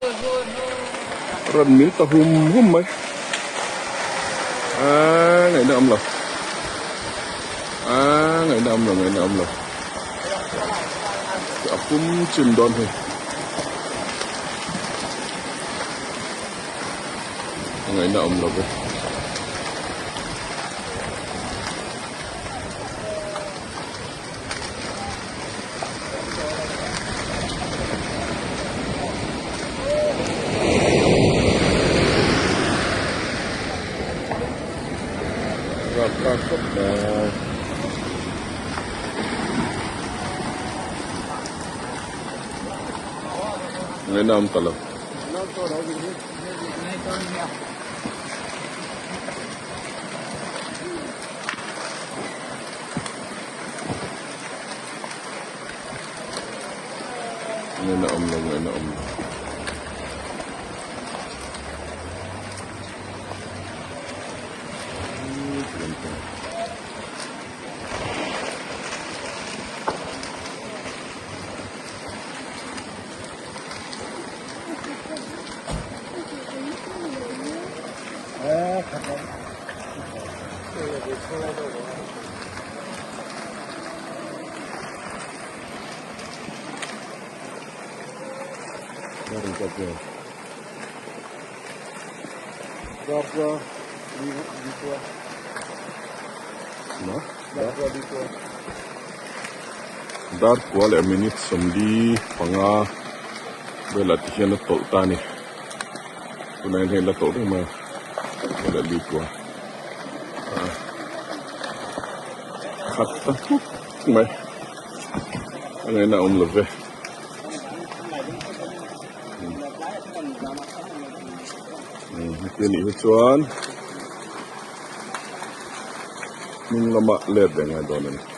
Rawn mil ta hum hum mai aaa ngaihna awm lo aaa ngaihna awm lo ngaihna awm lo a pum chim dawn hei a ngaihna awm lo ve. Rapthlak khawp mai. Ngaihna awm ta lo. Ngaihna awm lo ngaihna awm lo. Dar kua leh minute 45 velah ti hian a tawlh ta a ni tunah hian hei la tawlh reng mai a leh li kua. Khat ta hmuk mai a ngaihna a awm lo ve. Heti anih hi chuan hnung lama let ve ngai dawn a ni.